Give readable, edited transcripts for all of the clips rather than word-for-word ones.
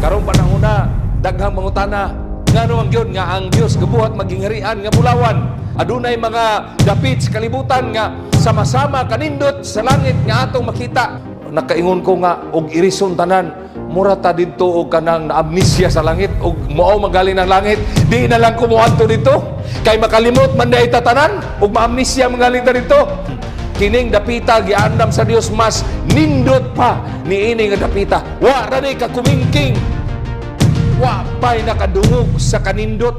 Karong panahon na, daghang mangutana, ngano man gyud nga ang Dios gabuhat magingharian nga bulawan? Adunay mga dapit sa kalibutan nga sama-sama kanindot sa langit nga atong makita. Nakaingon ko nga og irison tanan, mura ta didto og kanang na-amnesia sa langit og mao magaling ang langit, di na lang ko moadto didto kay makalimot man diay ta tanan og maamnesia magaling ta didto. Kining dapita giandam sa Dios mas nindot pa niini nga dapita. Wa ra ni kakumingking. Wa pa'y nakadungog sa kanindot.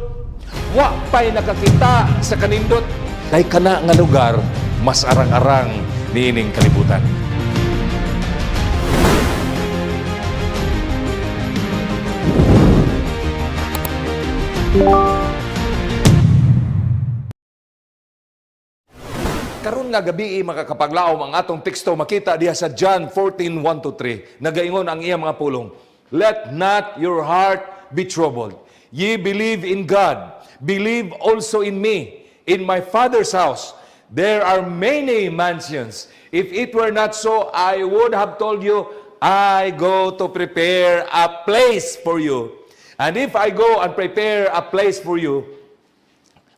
Wa pa'y nakakita sa kanindot. Kay kana nga lugar mas arang-arang niining kalibutan. Karon nga gabi, mga kapaglaom, ang atong teksto makita diha sa John 14:1 to 3. Nagaingon ang iya mga pulong: "Let not your heart be troubled. Ye believe in God, believe also in me. In my Father's house there are many mansions. If it were not so, I would have told you, I go to prepare a place for you. And if I go and prepare a place for you,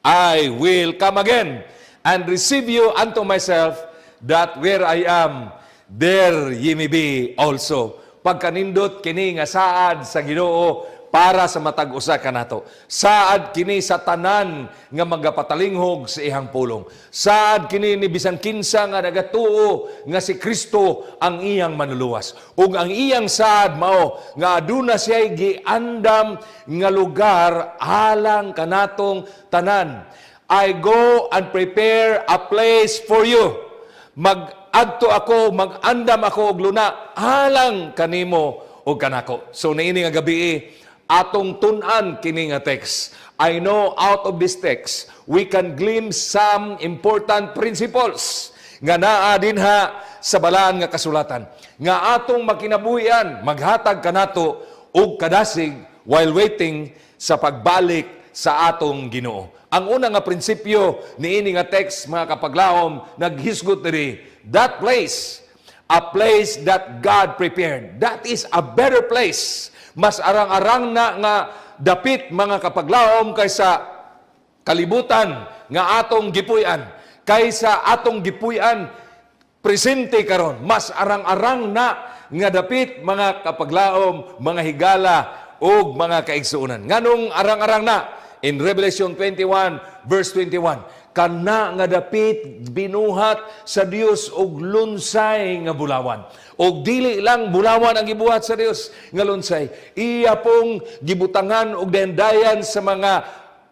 I will come again and receive you unto myself, that where I am, there ye may be also." Pagkanindot kini nga saad sa Ginoo para sa matag usa kanato. Saad kini sa tanan nga magapatalinghog sa iyang pulong. Saad kini ni bisan kinsa nga nagatuo nga si Kristo ang iyang manluluwas. Ug ang iyang saad mao nga aduna siya giandam nga lugar alang kanatong tanan. "I go and prepare a place for you." Mag-adto ako, mag-andam ako og luna alang kanimo ug kanako. So niini nga gabi, atong tun-an kini nga text. I know out of this text, we can glimpse some important principles nga naa dinha sa balaan nga kasulatan nga atong makinabuhian, maghatag kanato og kadasig while waiting sa pagbalik sa atong Ginoo. Ang una nga prinsipyo niini nga text, mga kapaglaom, naghisgot diri, that place, a place that God prepared. That is a better place. Mas arang-arang na nga dapit, mga kapaglaom, kaysa kalibutan nga atong gipuy-an. Kaysa atong gipuy-an presente karon, mas arang-arang na nga dapit, mga kapaglaom, mga higala ug mga kaigsuonan. Nganong arang-arang na? In Revelation 21 verse 21, kana nga dapit binuhat sa Dios og lunsay nga bulawan. Og dili lang bulawan ang gibuhat sa Dios nga lunsay, iya pong gibutangan og dayandayan sa mga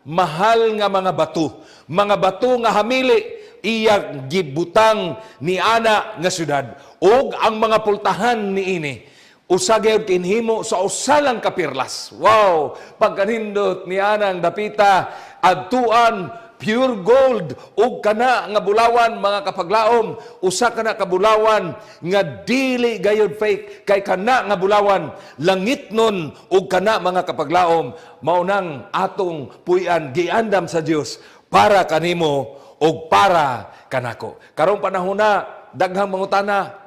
mahal nga mga bato, mga bato nga hamili iya gibutang ni ana nga syudad. Og ang mga pultahan niini usa gyud kinhimo sa usa lang ka perlas. Wow! Pagkanindot ni anang dapita, adtuan pure gold ug kana nga bulawan, mga kapaglaom, usa kana ka bulawan nga dili gayud fake, kay kana nga bulawan langitnon. Ug kana, mga kapaglaom, mao nang atong puy-an, giandam sa Dios para kanimo ug para kanako. Karong panahon na, daghang mangutana,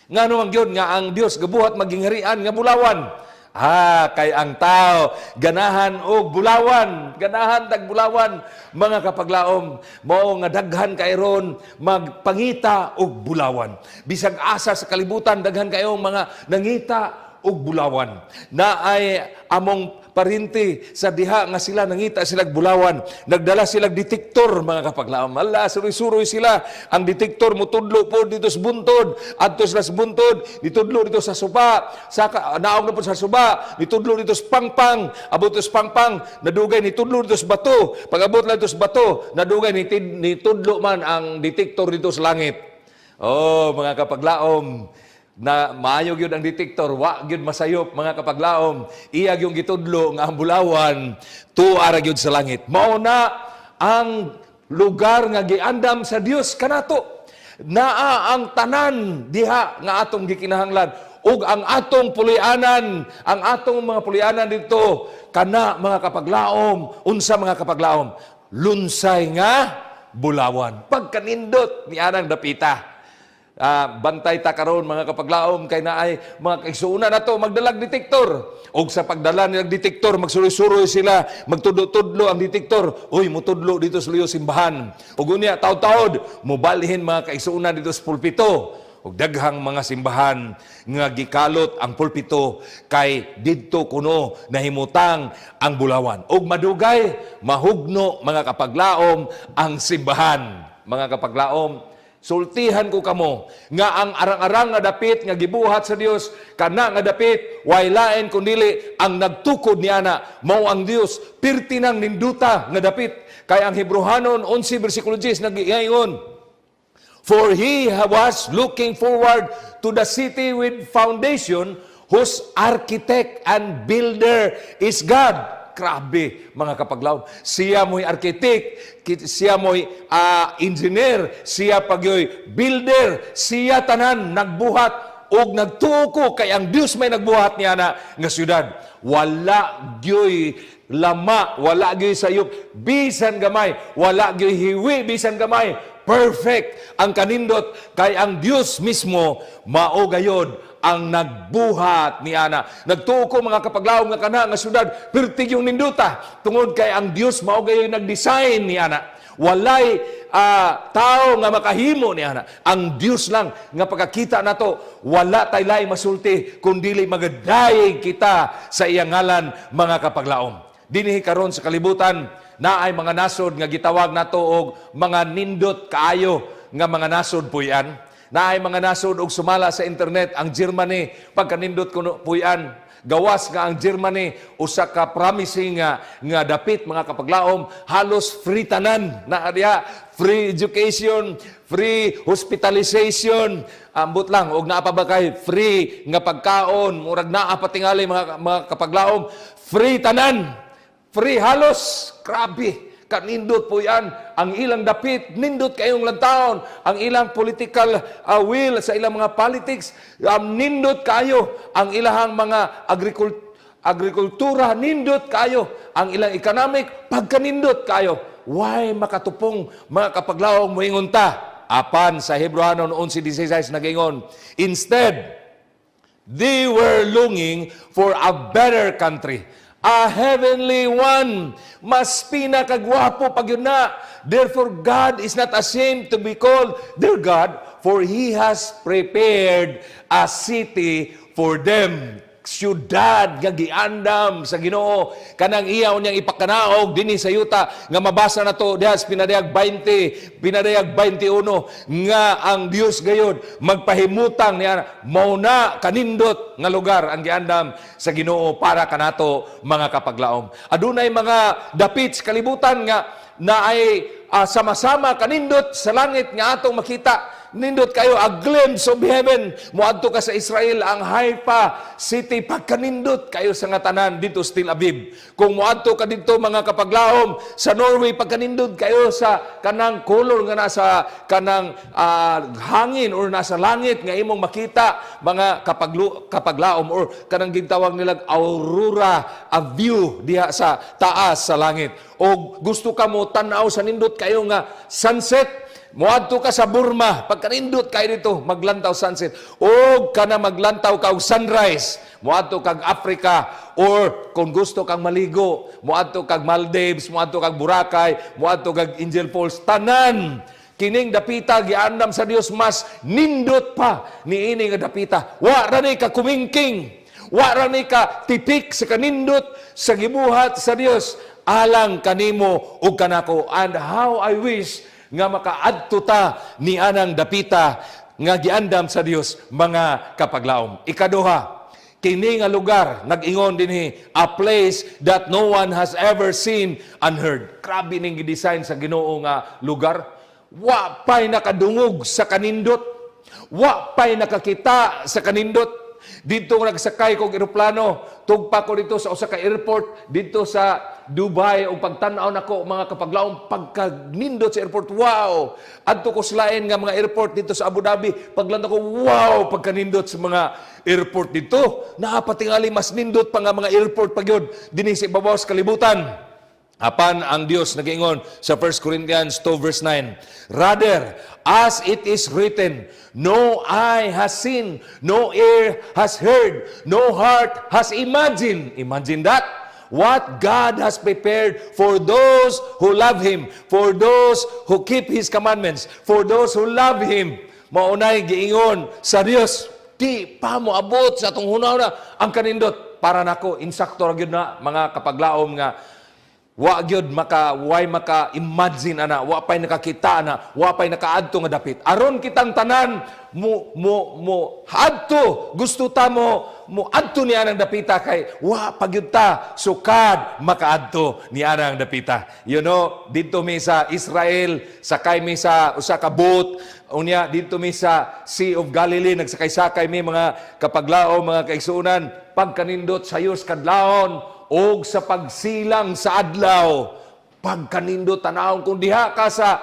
ngano man gyud nga ang Dios gabuhat magingharian nga bulawan? Ah, kay ang tao ganahan og bulawan, ganahan tag bulawan, mga kapaglaom. Mao nga daghan kay ron magpangita og bulawan. Bisag asa sa kalibutan, daghan kayong mga nangita og bulawan. Naay among parinti sa diha nga sila nangita sila bulawan. Nagdala sila detektor, mga kapaglaom. Ala, suroy-suroy sila. Ang detektor mutudlo po dito sa buntod. Adto sila sa buntod, nitudlo dito sa suba. Sa naog na po sa suba, nitudlo dito sa pangpang. Abot sa pangpang, nadugay nitudlo dito sa bato. Pag abot lang dito sa bato, nadugay nitudlo man ang detektor dito sa langit. Oh, mga kapaglaom, na maayo gyud ang detektor, wa gyud masayop, mga kapaglaom. Iya gyud gitudlo nga ang bulawan tuara ra gyud sa langit. Mao na ang lugar nga giandam sa Dios kanato. Naa ang tanan diha nga atong gikinahanglan ug ang atong pulianan, ang atong mga pulianan dito kana, mga kapaglaom, unsa, mga kapaglaom? Lunsay nga bulawan. Pagkanindot ni anang dapita. Bantay ta karon, mga kapaglaom, kay naay mga kaigsuonan nato magdalag detector. Og sa pagdala nilang detector, magsuroy-suroy sila, magtudlo-tudlo ang detector. Uy, mutudlo dito sa luyo simbahan. Ug unya taod-taod mobalhin mga kaigsuonan dito sa pulpito. Ug daghang mga simbahan nga gikalot ang pulpito kay didto kuno nahimutang ang bulawan. Ug madugay mahugno, mga kapaglaom, ang simbahan. Mga kapaglaom, sultihan ko kamo nga ang arang-arang nga dapit nga gibuhat sa Dios, kana nga dapit way lain kundili ang nagtukod niana, mao ang Dios. Pirti nang ninduta nga dapit kay ang Hebreohanon 11 bersikulo 10 nagiingon, "For he was looking forward to the city with foundation, whose architect and builder is God." Grabe, mga kapaglaom. Siya mo'y architect, siya mo'y engineer, siya pagyo'y builder, siya tanan nagbuhat og nagtuo ko kay ang Dios may nagbuhat niya na nga syudad. Wala gyoy lama, wala gyoy sayop, bisan gamay, wala gyoy hiwi, bisan gamay. Perfect ang kanindot kay ang Dios mismo mao gayod ang nagbuhat ni ana. Nagtuo ko, mga kapaglaom, nga kana nga syudad pertig yung ninduta tungod kay ang Dios mao gayoy nagdesign ni ana. Walay tao nga makahimo ni ana. Ang Dios lang nga pagkakita nato, wala tay laing masulti kundili magadayeg kita sa iyang ngalan, mga kapaglaom. Dinhi karon sa kalibutan, naay mga nasod nga gitawag nato og mga nindot kaayo nga mga nasod puy-an. Naay mga nasod og sumala sa internet ang Germany, pagkanindot kuno puy-an. Gawas nga ang Germany usa ka promising nga dapit, mga kapaglaom, halos free tanan na diha, free education, free hospitalization, ambot lang og naa pa ba kay free nga pagkaon, murag naa pa tingali, mga kapaglaom, free tanan. Free halos, grabe. Kanindot po yan. Ang ilang dapit, nindot kayong lantaon. Ang ilang political will sa ilang mga politics, nindot kayo. Ang ilahang mga agrikultura, nindot kayo. Ang ilang economic, pagkanindot kayo. Why makatupong, mga kapaglaom, moingon ta? Apan sa Hebreohanon 11:16 nagingon, "Instead, they were longing for a better country, a heavenly one." Mas pinakagwapo pag yun na. "Therefore, God is not ashamed to be called their God, for He has prepared a city for them." Syudad nga giandam sa Ginoo kanang iya unyang ipakanaog dinhi sa yuta nga mabasa nato diha sa Pinadayag 20, Pinadayag 21, nga ang Dios gayod magpahimutang niya. Mao na kanindot nga lugar ang giandam sa Ginoo para kanato, mga kapaglaom. Adunay mga dapit sa kalibutan nga naay sama-sama kanindot sa langit nga atong makita. Nindot kayo, a glimpse of heaven. Moadto ka sa Israel, ang Haifa City, pagkanindot kayo sa nga tanan dito sa Tel Aviv. Kung moadto ka dito, mga kapaglaom, sa Norway, pagkanindot kayo sa kanang color nga nasa kanang hangin or nasa langit nga imong makita, mga kapaglaom, or kanang gintawag nilang aurora, a view diha sa taas sa langit. O gusto ka mo tan-aw sa nindot kayo nga sunset, moadto ka sa Burma, pagkanindot kayo dito, maglantaw sunset. O kana maglantaw ka og sunrise, moadto kag Africa, or kung gusto kang maligo, moadto kag Maldives, moadto kag Boracay, moadto kag Angel Falls, tanan kining dapita giandam sa Dios, mas nindot pa niini nga dapita. Wa ra ni ka kumingking. Wa ra ni ka tipik sa kanindot sa gibuhat sa Dios alang kanimo ug kanako. And how I wish nga makaadto ta ni anang dapita nga giandam sa Dios, mga kapaglaom. Ikaduha, kini nga lugar nag-ingon dinhi, a place that no one has ever seen and heard. Grabe ning gi-design sa Ginoo nga lugar. Wa pa'y nakadungog sa kanindot. Wa pa'y nakakita sa kanindot. Dito nagsakay kog eroplano, tugpa ko dito sa usa ka airport dito sa Dubai ug pagtan-aw nako, mga kapaglaom, pagkanindot sa airport, wow! Adto ko sa lain nga mga airport dito sa Abu Dhabi, paglantaw ko, wow, pagkanindot sa mga airport dito. Naa pa tingali mas nindot pa nga mga airport pa gyud dinhi sa ibabaw sa kalibutan. Apan ang Dios nagaingon sa 1 Corinthians 2 verse 9, "Rather, as it is written, no eye has seen, no ear has heard, no heart has imagined." Imagine that. "What God has prepared for those who love Him, for those who keep His commandments, for those who love Him." Maunay giingon sa Dios, di pa mo abot sa atong hunahuna ang kanindot. Para nako, insakto ra gyud na, mga kapaglaom, nga wa gyud maka way maka imagine ana, wa pay nakakita ana, wa pay nakaadto nga dapit. Aron kitang tanan mo adto, gusto ta mo adto ni anang dapita kay wa pa gyud ta sukad makaadto ni anang dapita. Didto mi sa Israel, sakay mi sa usa ka boat. Unya didto mi sa Sea of Galilee, nagsakay-sakay mi, mga kapaglaom, mga kaigsuonan. Pagkanindot sayos kadlawon og sa pagsilang sa adlaw, pagkanindot tanawon kung diha ka sa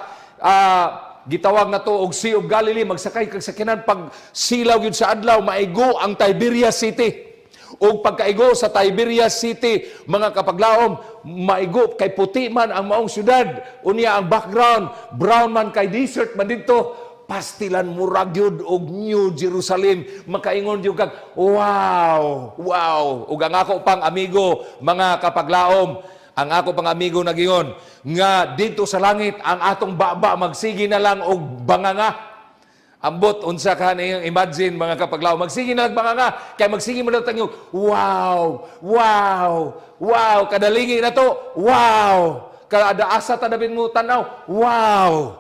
gitawag na to og Sea of Galilee, magsakay kag sakyanan, pag silaw gyud sa adlaw, maigo ang Tiberias City. Og pagkaigo sa Tiberias City, mga kapaglaom, maigo kay puti man ang maong syudad. Unya ang background brown man kay desert man didto. Pastilan murag gyud og New Jerusalem. Makaingon gyud kag, "Wow." Ug ang ako pang amigo, mga kapaglaom, ang ako pang amigo nagingon nga dito sa langit ang atong baba magsige na lang og banganga. Ambot unsa ka niyang imagine, mga kapaglaom, magsige na lang banganga kay magsige mo na tangyo, Wow." Kadalingi na to, wow." Kada asa ta dapit mo tanaw, wow."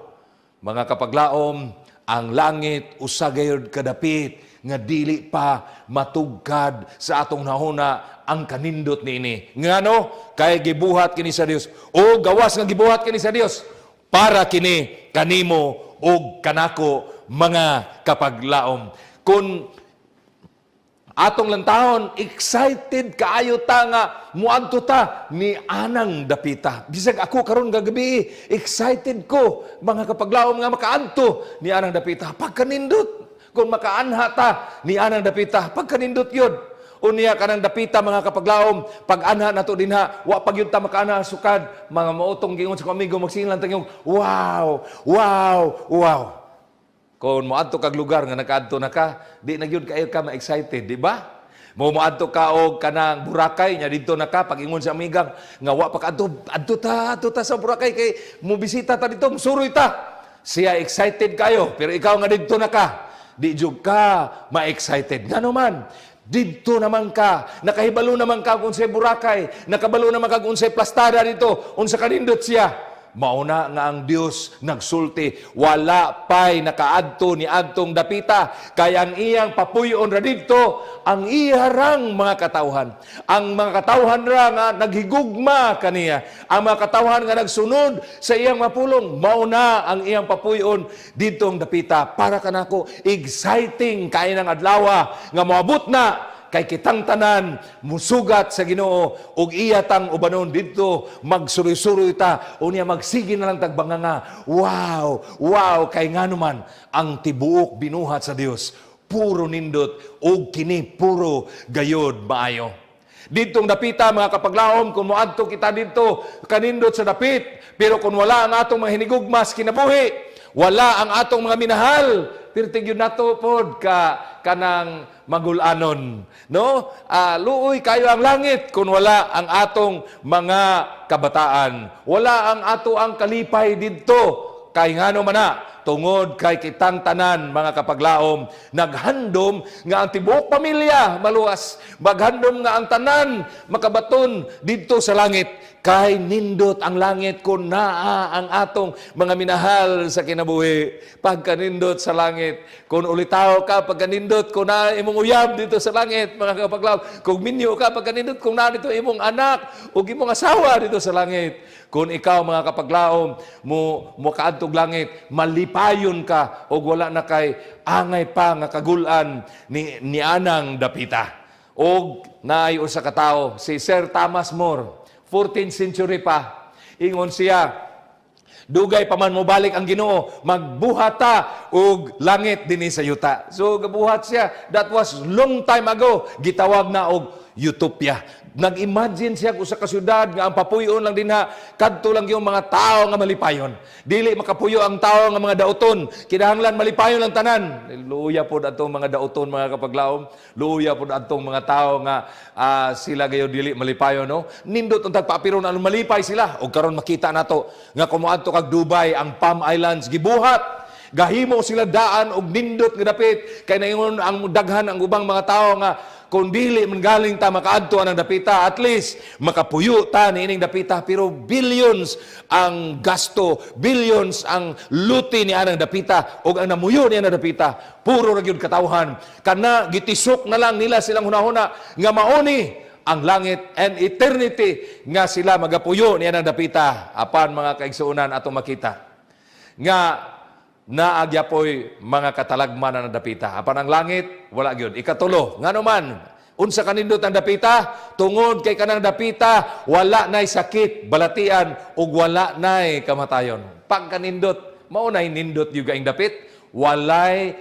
Mga kapaglaom, ang langit usa gayud kadapit nga dili pa matugkad sa atong nahuna ang kanindot niini. Ngano? Kay gibuhat kini sa Dios. O gawas nga gibuhat kini sa Dios para kini kanimo og kanako, mga kapaglaom. Kung atong lantahon, excited kaayo ta nga muadto ta ni anang dapita. Bisag ako karon gagabi, excited ko, mga kapaglaom, nga makaadto ni anang dapita. Pagkanindot kung makaanha ta ni anang dapita, pagkanindot yun. Unya kanang dapita, mga kapaglaom, pag anha nato dinha, wa pag yun ta makaanha sukad, mga mautong gingon sa amigo, magsilang tanyong, Wow." Kung moadto kag lugar nga nakaadto na ka, di na gyud kayo ka ma-excited, di ba? Mo moadto ka og kanang Boracay nya didto na ka, pag-ingon sa amigang nga wa pa ka adto, adto ta sa Boracay kay mo bisita ta didto, suroy ta. Siya excited kayo, pero ikaw nga didto na ka, di jud ka ma-excited. Ngano man, didto naman ka, nakahibalo naman ka kung sa Boracay, nakabalo naman ka kung sa plastada dito, unsa kanindot siya. Mauna nga ang Dios nagsulti, wala pay nakaadto ni adtong dapita kay ang iyang papuyon ra didto ang iyarang mga katawhan. Ang mga katawhan ra nga naghigugma kaniya, ang mga katawhan nga nagsunod sa iyang mapulong, mauna ang iyang papuyon didtong dapita. Para kanako, exciting kay ng adlaw nga moabot na kay kitang tanan musugat sa Ginoo ug iya tang ubanon didto, magsuroy-suroy ta, unya magsige na lang tagbanganga, Wow." Kay ngano man, ang tibuok binuhat sa Dios puro nindot ug kini puro gayod maayo. Ditong dapita, mga kapaglaom, kung moadto kita didto, kanindot sa dapit, pero kung wala ang atong mga hinigugma sa kinabuhi, wala ang atong mga minahal, pirti gyud nato pod ka kanang magulanon, no? Luoy kayo ang langit kung wala ang atong mga kabataan. Wala ang ato ang kalipay didto. Kay ngano man na, tungod kay kitang tanan, mga kapaglaom, naghandom nga ang tibuok pamilya maluwas, maghandom nga ang tanan makabaton didto sa langit. Kay nindot ang langit kung naa ang atong mga minahal sa kinabuhi. Pagkanindot sa langit. Kung ulitaw ka, pagkanindot kung naa imong uyab dito sa langit, mga kapaglaom. Kung minyo ka, pagkanindot kung naa dito imong anak o imong asawa dito sa langit. Kung ikaw, mga kapaglaom, mo kaadtog langit, malipayon ka og wala na kay angay pa nga kagulan ni anang dapita. Og naay usa ka tawo, si Sir Thomas More, 14th century pa. Ingon siya, "Dugay pa man mobalik ang Ginoo, magbuhat ta og langit dinhi sa yuta." So gabuhat siya. That was long time ago. Gitawag na og Utopia. Nag-imagine siya usa ka syudad nga ang papuyon lang dinha kadto lang yung mga tao nga malipayon. Dili makapuyo ang tao nga mga dauton. Kinahanglan malipayon lang tanan. Luya pod atong mga dauton, mga kapaglaom. Luya pod atong mga tao nga sila gayo dili malipayon, no. Nindot untag paapiron aron malipay sila. Og karon makita nato nga kung moadto kag Dubai, ang Palm Islands gibuhat. Gahimo sila daan og nindot nga dapit kay naingon ang daghan ang ubang mga tao nga kung dili man galing ta makaadto anang dapita, at least makapuyo ta niining dapita. Pero billions ang gasto, billions ang luti ni anang dapita, ug ang namuyo ni anang dapita puro ra gyud katawhan. Kana gitisok na lang nila silang hunahuna nga mauni ang langit and eternity nga sila magapuyo ni anang dapita. Apan, mga kaigsuonan, atong makita nga naa gyapoy mga katalagman na dapita. Apan ang langit, wala gyud. Ikatulo, ngano man, unsa kanindot ang dapita? Tungod kay kanang dapita, wala nay sakit, balatian, ug wala nay kamatayon. Pagkanindot, mao nay nindot yung kaing dapit, walay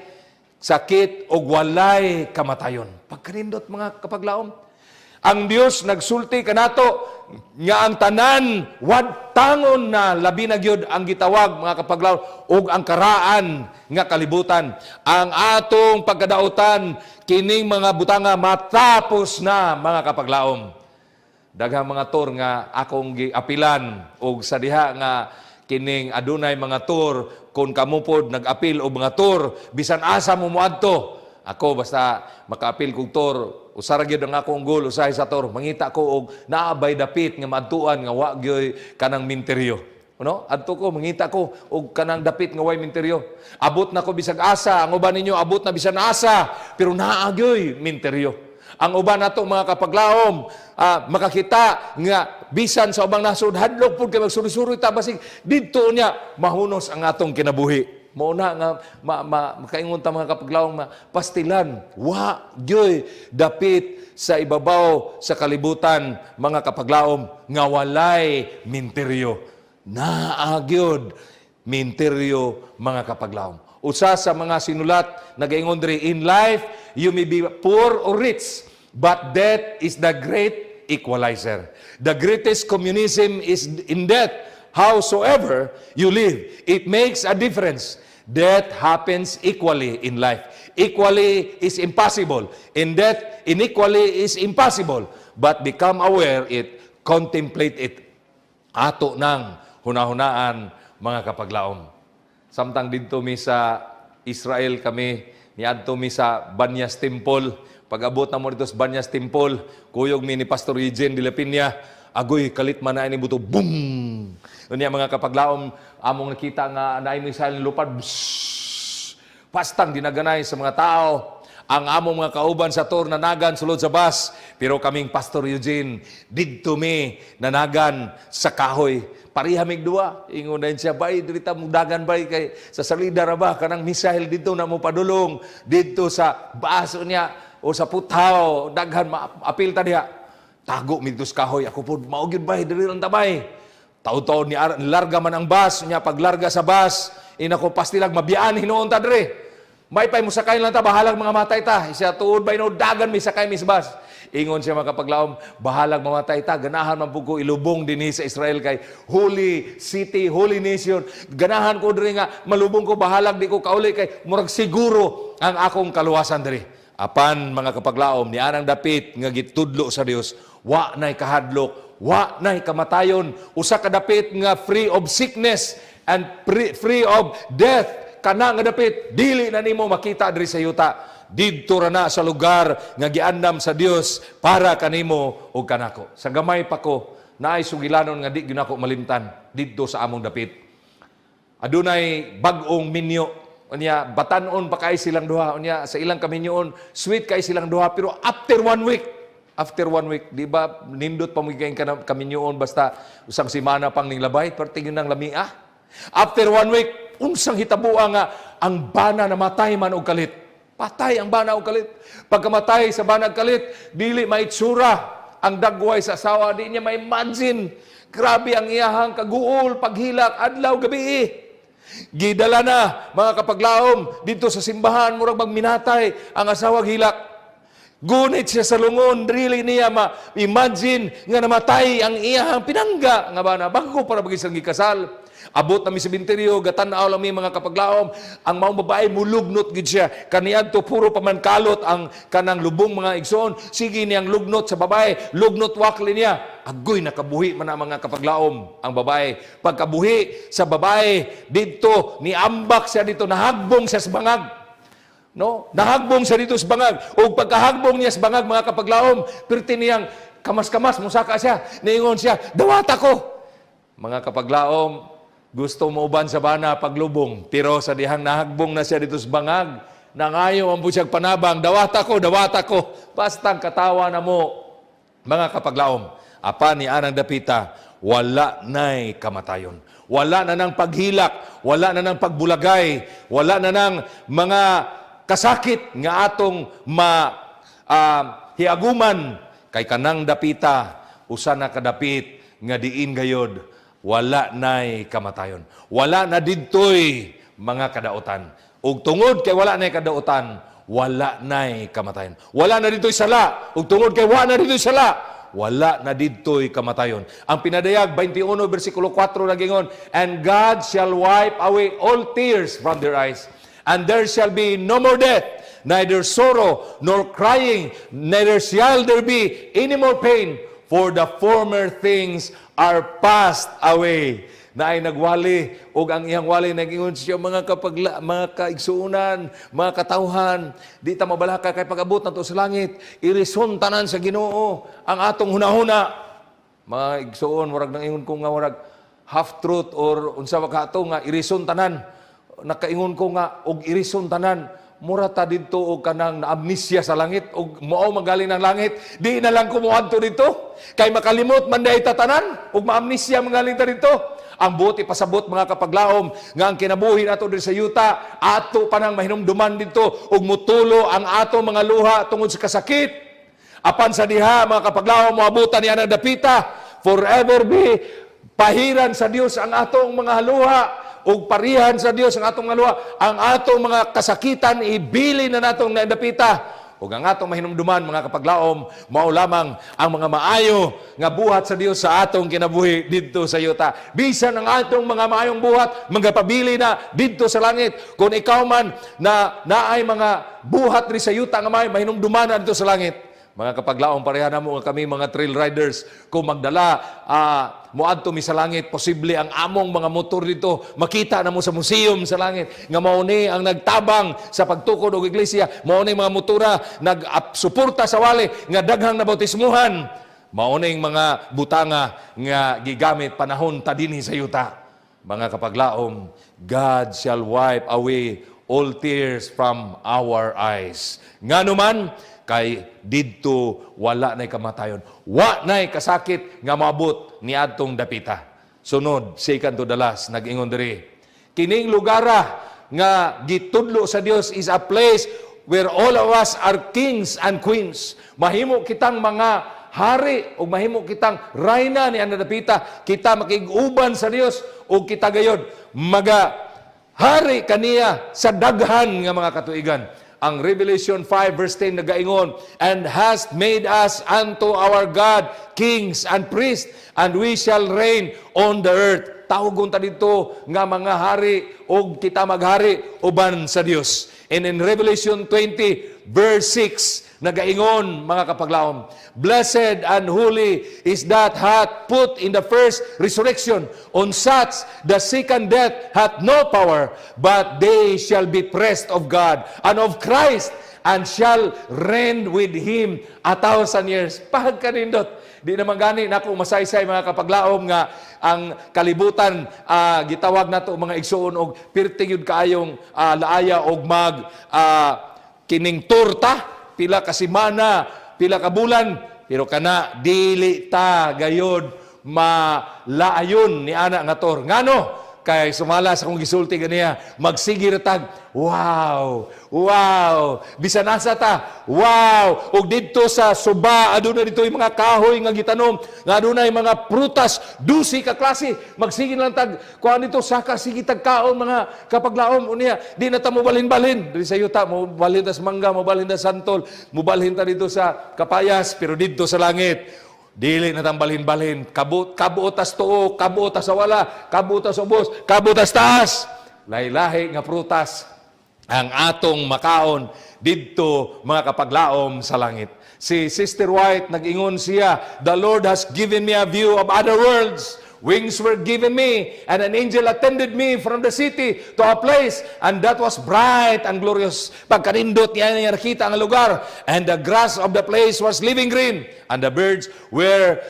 sakit ug walay kamatayon. Pagkanindot, mga kapaglaom. Ang Dios nagsulti kanato nga ang tanan wadtangon na, labi na gyud ang gitawag, mga kapaglaom, ug ang karaan nga kalibutan. Ang atong pagkadautan, kining mga butanga matapos na, mga kapaglaom. Daghang mga tour nga akong giapilan, ug sa diha nga kining adunay mga tour, kung kamo pod nag-apil og mga tour bisan asa mo moadto, ako basta makaapil kog tour, usara gyud ang akong goal usahay sa tour, mangita ko og naa bay dapit nga maadtuan nga wa gyoy kanang minteryo. Ano? Adto ko, mangita ko og kanang dapit nga way minteryo. Abot na ko bisag asa, ang uban ninyo abot na bisan asa, pero naa gyoy minteryo. Ang uban nato, mga kapaglaom, makakita nga bisan sa ubang nasod hadlok pud kay magsuri-suri ta, basig didto niya mahunos ang atong kinabuhi. Mao na nga makaingon ta, mga kapaglaom, ma, pastilan wa gyoy dapit sa ibabaw sa kalibutan, mga kapaglaom, nga walay minteryo. Naa gyud minteryo, mga kapaglaom. Usa sa mga sinulat nagaingon diri, "In life you may be poor or rich, but death is the great equalizer. The greatest communism is in death. Howsoever you live, it makes a difference. Death happens equally in life. Equally is impossible. In death, inequally is impossible. But become aware it, contemplate it." Ato nang hunahunaan, mga kapaglaom. Samtang didto mi sa Israel kami, niadto mi sa Banyas Temple. Pag-abot na mo dito sa Banyas Temple, kuyog mi ni Pastor Eugene de la Peña, agoy, kalit man na ini buto, boom! Unya, mga kapaglaom, among nakita nga naay missile lupad, bsss, pastang dinaganay sa mga tao. Ang among mga kauban sa tour nanagan sulod sa bus, pero kaming Pastor Eugene, didto mi nanagan sa kahoy. Pareha mig duwa. Ingon na siya, "Bay, diri ta dagan, bay, kay sa salida ra ba kanang missile didto na mo padulong didto sa baso niya o sa puthaw, daghan maapil ta diha." Tago mi dito sa kahoy. Ako pod, mao gyud, bay, diri lang ta, bay. Taud-taud ni larga man ang bus niya. Paglarga sa bus, inako, pastilag mabiyaan hinuon ta diri. May pay mo sakay lang ta, bahalag mga matay ta. Siya tuod bay no, dagan mi sakay mi sa bus. Ingon siya, mga kapaglaom, bahalag mamatay ta, ganahan man pud ko ilubong dinhi sa Israel kay holy city, holy nation. Ganahan ko diri nga malubong ko, bahalag di ko kauli kay murag siguro ang akong kaluwasan diri. Apan, mga kapaglaom, ni anang dapit nga gitudlo sa Dios, wa nay kahadlok, wa nay kamatayon, usa ka dapit nga free of sickness and free of death. Kana nga dapit dili na nimo makita diri sa yuta. Didto ra na sa lugar nga giandam sa Dios para kanimo ug kanako. Sa gamay pa ko, naay sugilanon nga di gyud nako malimtan didto sa among dapit. Adunay bag-ong minyo. Unya batanon pa kay silang duha. Unya sa ilang kaminyoon, sweet kay silang duha, pero after one week, di ba nindot pa mo kay kaminyoon basta usang semana pang ning labay, perting yun ang lamia. After one week, unsang hitabua nga ang bana namatay man og kalit. Patay ang bana og kalit. Pagkamatay sa bana og kalit, dili maitsura ang dagway sa asawa, di niya ma-imagine. Grabe ang iyahang kaguol, paghilak, adlaw, gabi. Gidala na, mga kapaglaom, dito sa simbahan, murag magminatay ang asawag hilak. Gunit siya sa lungon, dili niya ma-imagine nga namatay ang iyahang pinangga nga bana. Bago para bagay silang gikasal. Abot na mi sa sementeryo, gatan-aw lang mi, mga kapaglaom, ang maong babae mulugnot gid siya. Kaniadto puro pa man kalot ang kanang lubong, mga igsoon. Sige niyang lugnot sa babae, lugnot wakli niya. Agoy, nakabuhi man ang mga kapaglaom ang babae. Pagkabuhi sa babae didto, niambak siya dito, nahagbong siya sa bangag. No? Nahagbong siya dito sa bangag. O pagkahagbong niya sa bangag, mga kapaglaom, pirti niyang kamas-kamas, musaka siya, niingon siya, "Dawata ko." Mga kapaglaom, gusto mo uban sa bana paglubong, pero sa dihang nahagbong na siya dito sa bangag, nangayo ang siyang panabang, "Dawata ko, dawata ko." Bastang katawa na mo, mga kapaglaom. Apan ni anang dapita, wala na'y kamatayon. Wala na ng paghilak, wala na ng pagbulagay, wala na ng mga kasakit nga atong ma hiaguman kay kanang dapita usa na kadapit nga diin gayod wala na'y kamatayon. Wala na didtoy mga kadautan. Ug tungod kay wala na'y kadautan, wala na'y kamatayon. Wala na didtoy sala. Ug tungod kay wala na didtoy sala, wala na didtoy kamatayon. Ang Pinadayag 21 versikulo 4 nagingon, "And God shall wipe away all tears from their eyes, and there shall be no more death, neither sorrow nor crying, neither shall there be any more pain, for the former things are passed away." Naay nagwali ug ang iyang wali nagingon siya, mga kapagla, mga kaigsuonan, mga katawhan, di ta mabalaka kay pag-abot nato sa langit, irison tanan sa Ginoo ang atong hunahuna. Mga igsuon, murag nang ingon ko nga murag half truth or unsa ba ka ato nga irison tanan. Nakaingon ko nga og irison tanan, mura ta didto og kanang naamnesia sa langit og mao magaling ng langit, di na lang ko moadto didto kay makalimot man diay ta tanan ug maamnesia magaling ta didto. Ang buot ipasabot, mga kapaglaom, nga ang kinabuhi nato diri sa yuta, ato pa nang mahinumduman didto ug mutulo ang ato mga luha tungod sa kasakit. Apan sa diha, mga kapaglaom, moabutan niya ng dapita, forever be pahiran sa Dios ang atong mga luha ug parihan sa Dios ang atong mga luha. Ang atong mga kasakitan ibili na natong nadapita. Ug ang atong mahinumduman, mga kapaglaom, mao lamang ang mga maayo nga buhat sa Dios sa atong kinabuhi didto sa yuta. Bisan ang atong mga maayong buhat, mga pabili na didto sa langit. Kung ikaw man na naay mga buhat diri sa yuta nga maayo, mahinumduman na didto sa langit. Mga kapaglaom, pareha na mo nga kami mga trail riders, kung magdala, moadto mi sa langit, posible ang among mga motor dito, makita na mo sa museum sa langit, nga mao ni ang nagtabang sa pagtukod og iglesia, mao ni mga motora nag-suporta sa wali, nga daghang nabautismuhan, mao ning mga butanga nga gigamit panahon ta dinhi sa yuta. Mga kapaglaom, God shall wipe away all tears from our eyes. Ngano man, kay didto wala na'y kamatayon. Wa na'y kasakit nga maabot ni adtong dapita. Sunod, second to the last, nag-ingon diri. Kining lugara nga gitudlo sa Dios is a place where all of us are kings and queens. Mahimo kitang mga hari o mahimo kitang rayna ni dapita. Kita makig-uban sa Dios o kita gayod maga hari kaniya sa daghan nga mga katuigan. Ang Revelation 5 verse 10 nagaingon, "And hast made us unto our God kings and priests, and we shall reign on the earth." Tawgon ta didto nga mga hari og kita maghari uban sa Dios. And in Revelation 20 verse 6 nagaingon, mga kapaglaom, "Blessed and holy is that hath part in the first resurrection. On such the second death hath no power, but they shall be priests of God and of Christ and shall reign with Him 1,000 years." Pagkanindot. Di naman gani nako masaysay, mga kapaglaom, nga ang kalibutan, gitawag nato, mga igsuon, og pirti gyud kaayong laaya og mag kining torta pila ka semana, pila ka bulan, pero kana dili ta gayod malaayon ni ana nga tour. Ngano? Kay sumala sa akong gisulti ganiya, magsige ra tag, Wow. Bisan asa ta, wow. Ug didto sa suba, aduna dito yung mga kahoy nga gitanom, nga adunay mga prutas, 12 ka klase. Magsige lang tag, kuan dito, saka sige tag kaon, mga kapaglaom, unya, di na ta mo balhin-balhin. Diri sa yuta, mo balhin ta sa mangga, mo balhin ta sa santol, mo balhin ta dito sa kapayas, pero didto sa langit, dili na tang balhin-balhin. Kabut, kabuot tas tuo, kabuot tas sa wala, kabuot tas ubos, kabuot tas taas. Lahi-lahi nga prutas ang atong makaon didto, mga kapaglaom, sa langit. Si Sister White, nag-ingon siya, "The Lord has given me a view of other worlds. Wings were given me, and an angel attended me from the city to a place, and that was bright and glorious." Pagkanindot niya niya nakita ang lugar, "And the grass of the place was living green, and the birds were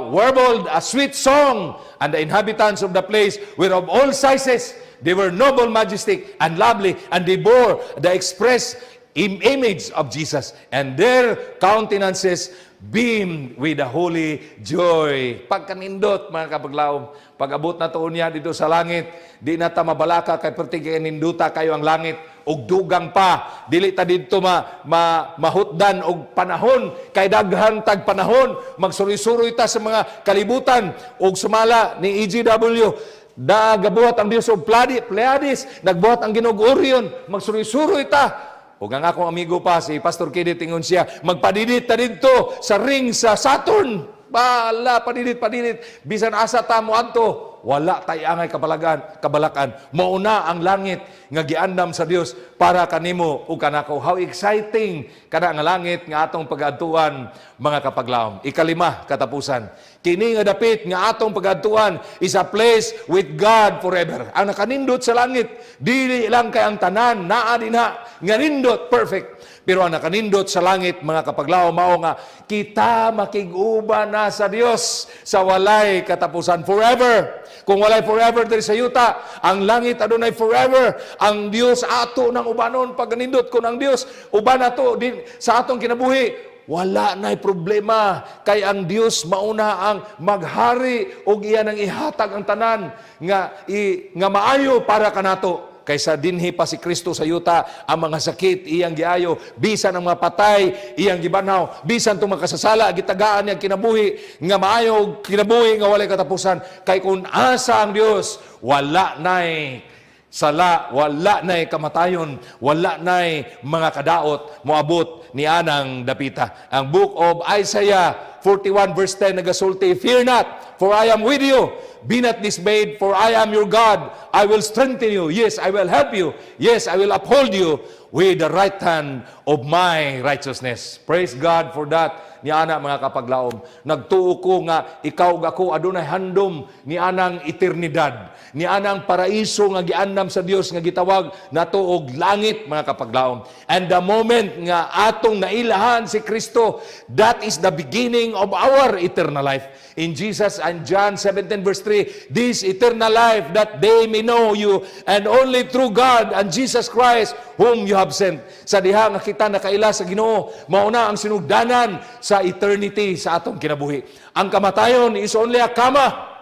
warbled a sweet song, and the inhabitants of the place were of all sizes. They were noble, majestic, and lovely, and they bore the express image of Jesus, and their countenances beamed with a holy joy." Pagkanindot, mga kapaglaom, pag-abot na tuon niya dito sa langit, di na ta mabalaka kay perti kay ninduta kayo ang langit, ug dugang pa, dili ta didto ma mahutdan og panahon, kay daghan tag panahon, magsuroy-suroy ta sa mga kalibutan, ug sumala ni EGW, da gabuhat ang Dios og Pleiades, nagbuhat ang Ginoo og Orion, magsuroy-suroy ta. Ug ang akong amigo pa, si Pastor Kenneth, ingon siya, magpadidit ta didto sa ring sa Saturn. Bala, padidit, padidit. Bisan asa ta mo adto, wala tay angay kabalagan, kabalakan. Mauna ang langit nga giandam sa Dios para kanimo ug kanako. How exciting kana nga langit nga atong pag-adtuan, mga kapaglaom. Ikalima, katapusan. Kini nga dapit nga atong pag-adtuan is a place with God forever. Ang nakanindot sa langit, dili lang kay ang tanan naa dinha nga nindot perfect. Pero ang nakanindot sa langit, mga kapaglaom, mao nga kita makig-uban na sa Dios sa walay katapusan, forever. Kung walay forever diri sa yuta, ang langit adunay forever. Ang Dios ato nang ubanon. Pag nindot kun ang Dios uban ato din sa atong kinabuhi, wala na'y problema kay ang Dios mauna ang maghari ug iya nang ihatag ang tanan nga maayo para kanato. Kaysa dinhi pa si Kristo sa yuta, ang mga sakit iyang giayo, bisan ang mga patay iyang gibanhaw, bisan itong makasasala gitagaan niyang kinabuhi nga maayo ug kinabuhi nga walay katapusan. Kay kung asa ang Dios, wala nay sala, wala na'y kamatayon, wala na'y mga kadaot moabot ni anang dapita. Ang Book of Isaiah 41 verse 10 nagasulti, "Fear not, for I am with you. Be not dismayed, for I am your God. I will strengthen you. Yes, I will help you. Yes, I will uphold you with the right hand of my righteousness." Praise God for that. Ni ana, mga kapaglaom, nagtuo ko nga ikaw ug ako adunay handom ni anang eternidad, ni anang paraiso nga giandam sa Dios nga gitawag nato og langit, mga kapaglaom. And the moment nga atong nailahan si Kristo, that is the beginning of our eternal life. In Jesus and John 17 verse 3, "This eternal life, that they may know you and only true God and Jesus Christ whom you have sent." Sa diha nga kita nakaila sa Ginoo, mao na ang sinugdanan sa eternity sa atong kinabuhi. Ang kamatayon is only a comma.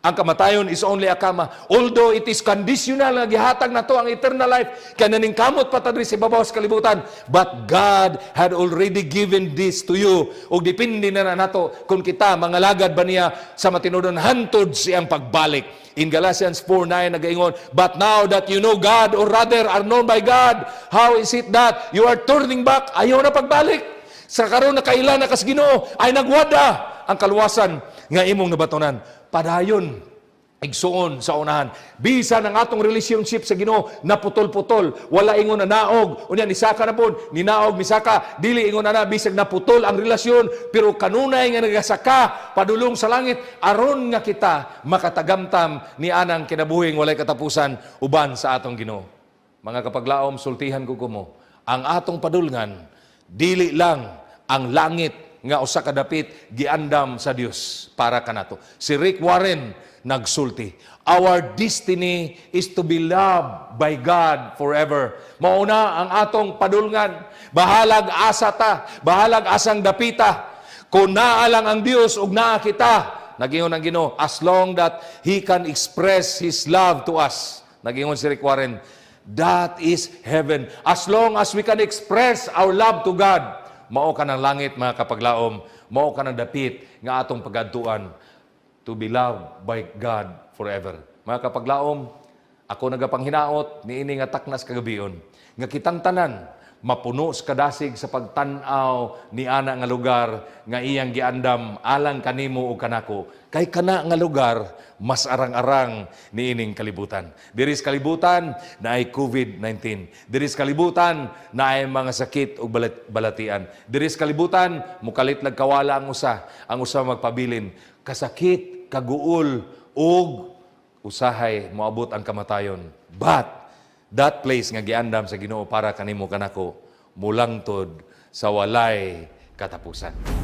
Ang kamatayon is only a comma. Although it is conditional nga gihatag nato ang eternal life, kay naningkamot pa ta diri sa ibabaw sa kalibutan, but God had already given this to you. Ug depende na nato kung kita mangalagad ba niya sa matinuod hantod siyang pagbalik. In Galatians 4:9 nagaingon, "But now that you know God, or rather are known by God, how is it that you are turning back?" Ayaw na pagbalik. Sa karon nakaila na kas Ginoo, ay nagwada ang kaluwasan nga imong nabatonan. Padayon, igsuon sa unahan. Bisan ang atong relationship sa Ginoo naputol-putol, wala ingon na naog, unya nisaka na pod, ninaog misaka, dili ingon na na bisag naputol ang relasyon, pero kanunay nga nagasaka padulong sa langit aron nga kita makatagamtam ni anang kinabuhing walay katapusan uban sa atong Ginoo. Mga kapaglaom, sultihan ko kumo, ang atong padulngan dili lang ang langit nga usa ka dapit giandam sa Dios para kanato. Si Rick Warren nagsulti, "Our destiny is to be loved by God forever." Mauna ang atong padulngan. Bahalag asa ta, bahalag asang dapita. Kung naa lang ang Dios ug naa kita, Nagingon ang Ginoo, as long that He can express His love to us. Nagingon si Rick Warren, that is heaven. As long as we can express our love to God, mao kanang langit, mga kapaglaom, mao kanang dapit nga atong pagadtuan, to be loved by God forever. Mga kapaglaom, ako nagapanghinaot niini nga taknas kagabion nga kitang tanan mapuno sa kadasig sa pagtan-aw ni ana nga lugar nga iyang giandam alang kanimo ug kanako, kay kana nga lugar mas arang-arang niining kalibutan. Diri sa kalibutan naay COVID-19. Diri sa kalibutan naay mga sakit ug balatian. Diri sa kalibutan mukalit lag kawala ang usa magpabilin. Kasakit, kaguol ug usahay moabot ang kamatayon. But that place nga giandam sa Ginoo para kanimo kanako mulangtod sa walay katapusan.